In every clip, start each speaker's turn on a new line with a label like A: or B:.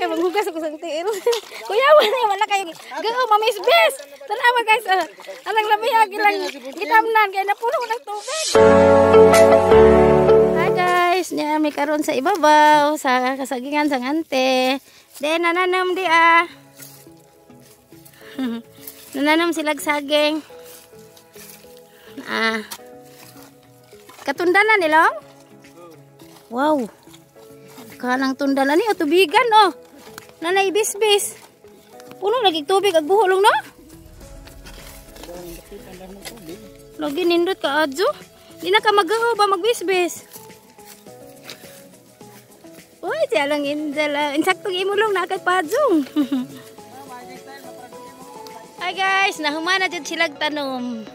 A: kay manghugas ako sa tiil. Kuya, wala wala kayo. Gao mamiss bes. Tanawa guys. Anang lami ilang gitamnan kay napuno ng tubig. Hi guys, niya mi karon sa ibabaw sa kasagingan sa ante. Then nananam di ah. Nananam sila saging. Ah. Katundanan nilong? Wow. Kanang tundalan ni tubigan oh. Nanay bisbis. Puno lagi tubig ag buho long no? Lagi nindot ka adyo. Di na ka magaho ba magbisbis. Uy, siya lang indala. Insakto imulong na kay pajong. Hi guys, nahumana jud sila tanom.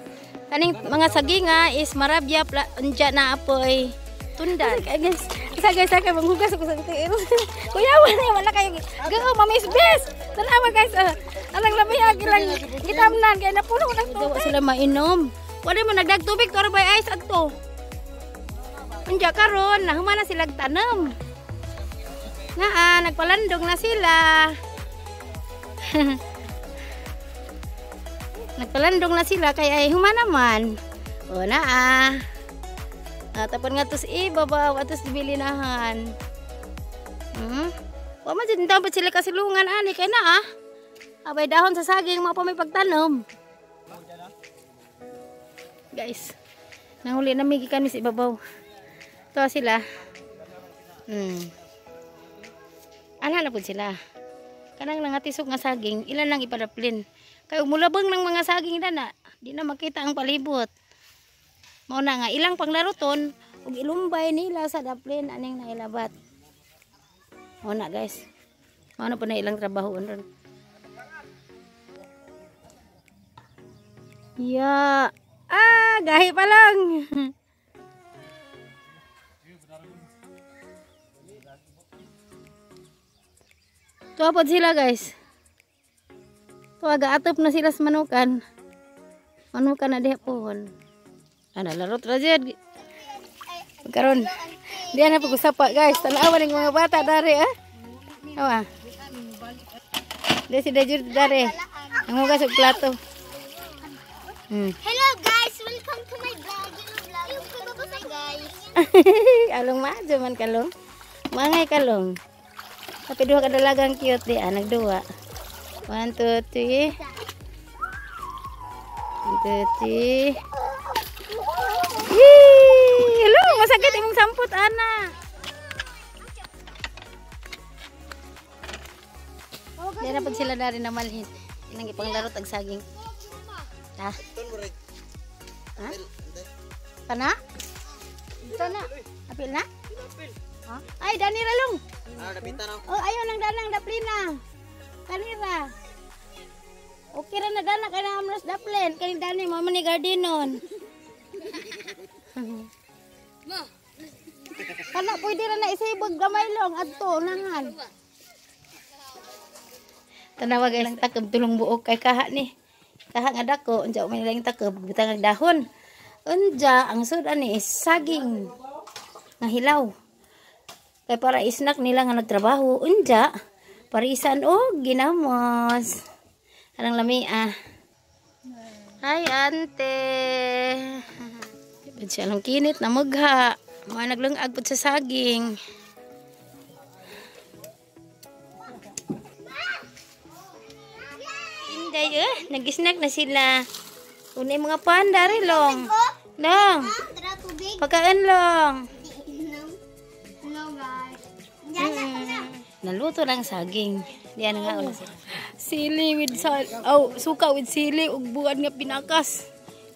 A: Kaning mga saginga is marabya unja na apoy tundan. Guys, sa guys kay manghugas ako sa tiil. Kuya, wala wala kayo. Gao mamiss bes. Tanawa guys. Anang lami ilang gitamnan kay napuno ng tubig. Sila mainom. Wala mo nagdag tubig toro by ice adto. Unja karon nahumana sila tanom. Naa nagpalandong na sila. Nagpalandong na sila kay ay humana man. O naa. Tapon nga tos ibabaw atos bilinahan. Wa man jud dapat sila kasilungan ani kay naa. Abay dahon sa saging mao pa may pagtanom. Guys, nanguli na mi gikan mi sa ibabaw. To sila. Ana na pud sila. Kanang nangatisok nga saging, ilan lang ipadaplin. Kay umulabang ng mga saging dana, di na makita ang palibot. Mao na nga ilang panglaruton ug ilumbay nila sa daplin aning nailabat. Mao na guys. Mao na po na ilang trabaho ron. Ya, gahi pa lang. Tuwa pod sila guys. Tuwa gaatop na sila sa manukan. Manukan na diha pohon. Ana larot ra jud. Karon diha na pag-usapa guys. Tanawa ning mga bata dari ah. Awa. Di si Dajur dari. Ang hugas og plato.
B: Hello guys, welcome to my vlog. Hello guys.
A: Along majo man kalong. Mangay kalong. Tapi duha ka dalagang cute di ah nagduwa. 1 2 3. 1 2 3. Yee! Hello, masakit imong sampot ana. Di na pud sila dari na malhin. Inang ipanglarot ag saging. Ha? Ha? Kana? Kana? Apil na? Ha? Ay, dani ra long. Oh, ayo nang danang daplina. Kanira. Okay ra na dana kay na amras daplen kay dani mo man ni gardenon. Kana pwede ra na isibog gamay long adto unahan. Tanawa guys, takab tulong buok kay kaha ni. Kaha nga dako unja may lang takab butang ang dahon. Unja ang sud ani is saging nga hilaw. Kay para isnak nila nga nagtrabaho unja parisan og ginamos. Anang lami ah. Hi ante. Siya lang kinit na mugha. Mga naglungag pud sa saging. Inday nag-snack na sila. Unay mga panda rin long. Long. Pagkaan long. Naluto lang saging. Diyan nga ulo sila. Sili with sal, oh, suka with sili ug buan nga pinakas.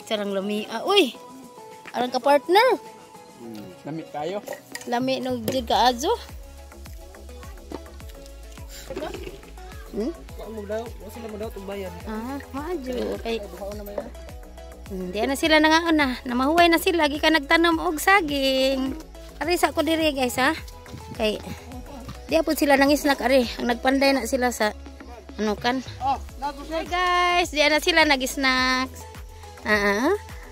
A: Sarang lami. Ah, uy. Arang ka partner.
C: Lami kayo.
A: Lami no jud ka azo. Ah, maadyo kay. Diyan na sila nangaon na. Namahuway na sila gikan nagtanom og saging. Ari sa ko diri guys ha. Kay diya po sila nang isnak ari. Ang nagpanday na sila sa ano kan. Hi guys, diya na sila nag-snacks.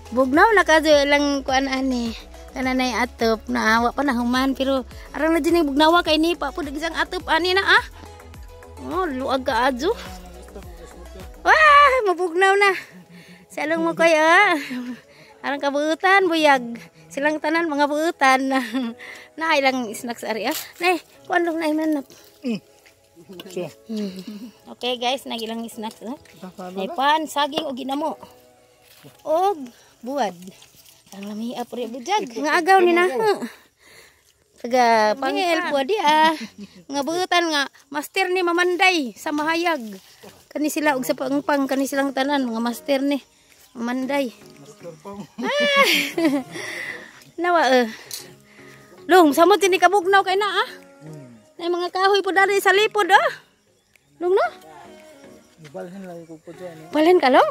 A: Bugnaw na kadyo lang kuan ani. Kananay atop na awa pa na human pero arang na din bugnawa kay ni pa pud isang atop ani na ah. Oh, luag ka adyo. Wah, mabugnaw na. Sa along mo kaya. Arang kabuutan, buyag. Silang tanan mga buutan. Na ilang snacks ari ah. Nay, kuan lang na manap. Okay guys, nagilang snacks ah. Nay pan, saging og ginamo. Og buwad. Ang lami apre bujag. Nga agaw ni na. Taga pangel po di ah. Nga buutan nga master ni Mamanday sa Mahayag. Kani sila og sa pangpang kani silang tanan mga master ni Mamanday. Ah. Nawa eh. Long, samot ni kabugnaw kay na ah. Nay mga kahoy po dali sa lipod ah. Long no?
C: Balhin lang ko po dyan.
A: Balhin ka long?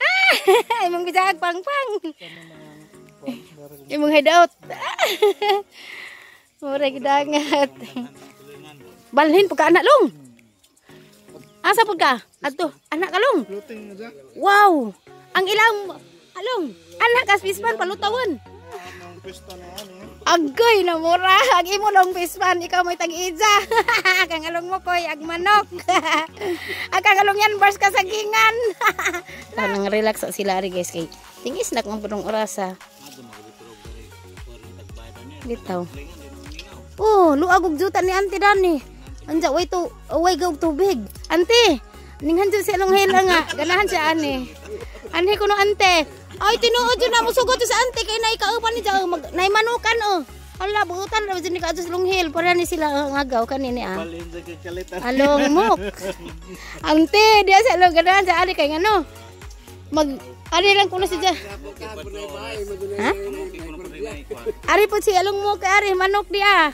A: Ah, imong bijag pangpang. Imong hideout. Mura gidangat. Balhin pagka anak long. Asa pud ka? Adto, anak ka long. Wow! Ang ilang along, anak ka pispan palutawan. Agoy na mura, ang imo long pispan, ikaw may tag-ija. Kang along mo koy ag manok. Ang kang along yan bars kasagingan. Parang relax sila ari guys kay tingis na kung punong orasa. Bitaw. Oh, luag og juta ni Auntie Dani. Anja way to, way gaug tubig. Auntie, ninghan jud si along hela nga, ganahan siya ani. Anhi kuno ante. Ay tinuod jud na musugot sa ante kay nay kauban ni jaw mag nay manukan oh. Hala buutan ra jud ni kaadto sa Lunghil para ni sila ngagaw kanini ah. Along mok. Ante diya sa along ganahan sa ani kay ngano. Mag ari lang kuno si ja. Ha? Ari po si along mo kay ari manok diya.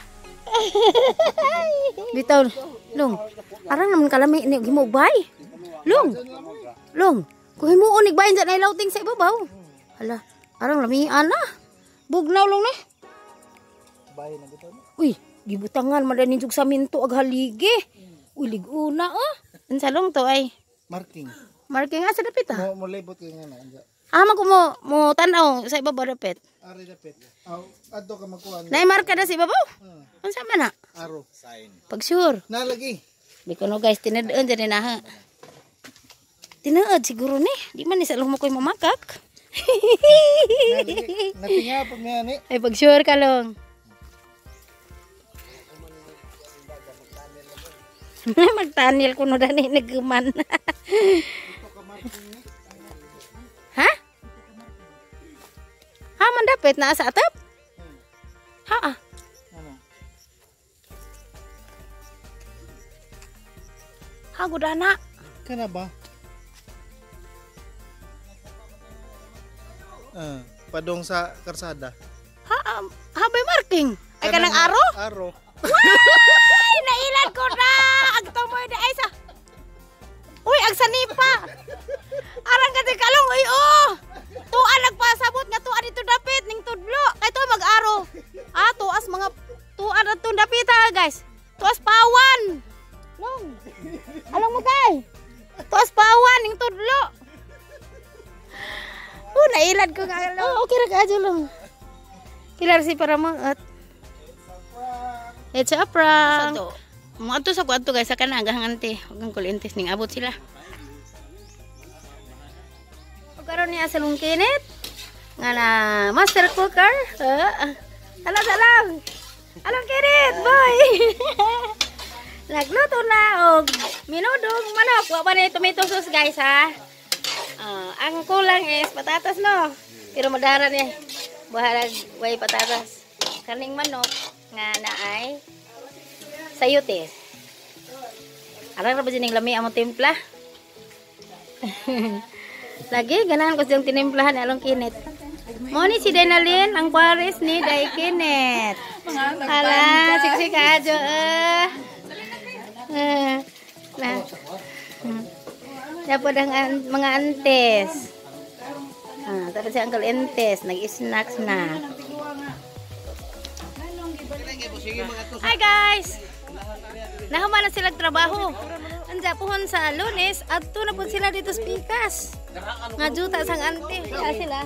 A: Bitaw long. Arang naman kalami ni himo bay. Long. Long. Kung himuon ni bayin dyan ay lauting sa ibabaw. Hala, arang lami ana. Bugnaw long na. Uy, gibutangan man din sa minto ag haligi. Uy, liguna oh. Unsa long to ay?
C: Marking.
A: Marking asa dapit ah.
C: Mo libot kay nga na anja.
A: Ah, man ko mo tan-aw sa ibabaw dapit.
C: Ari dapit. Aw, adto ka magkuan.
A: Nay marka na sa ibabaw. Unsa man na?
C: Aro sign.
A: Pag sure.
C: Na lagi.
A: Di ko no guys, tinadaan dyan na ha. Tinaad siguro ni. Di man ni sa mo ko'y mamakak.
C: Natinga pag nga ni.
A: Ay, pag sure ka long. Magtanil ko no dani nagkuman. Ha? Ha man dapit naa sa atap? Ha ah. Ha gudana.
C: Kana ba? Padong sa karsada.
A: Ha, ha bay marking. Ay kanang aro?
C: Aro.
A: Ay, nailan ko na. Ag tumoy na ay sa. Uy, ag sanipa. Arang kasi kalong uy oh. Tuan nagpasabot nga tuan dito dapit ning tudlo. Kay tuan mag-aro. Ah, tuas mga tuan adto dapit ha, guys. Tuas pawan. Long. Along mo kay. Tuas pawan ning tudlo. Oh, nailad ko nga. Oh, okay ra ka lang. Kilar si para mo at it's a prank. Mo adto sa kuadto guys sa kana agahang ante. Huwag kang kulientes ning abot sila. Ug karon niya sa lungkinit nga na master cooker. Hala salam. Along kinit, boy. Nagluto na og minudong manok. Wa pa ni tomato sauce guys ha. Ang kulang is patatas no. Pero madara ni bahalag way patatas. Kaning manok nga naay sayote. Arang ra ba ning lami among timpla? Lagi ganahan ko siyang tinimplahan along kinit. Mo ni si Denalyn ang pares ni Day Kinet. Hala, siksik adyo eh. Na. Dapat ang mga antes. Ah, tapos si Uncle Entes nag-snacks na. Hi guys. Nahuman na sila trabaho. Anja puhon sa Lunes adto na pud sila dito sa Pikas. Nga juta sang ante. Kaya sila.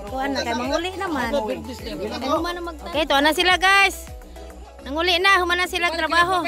A: Kuan na kay manguli naman. Kay human na magtan. Okay, to na sila guys. Nanguli na, human na sila trabaho.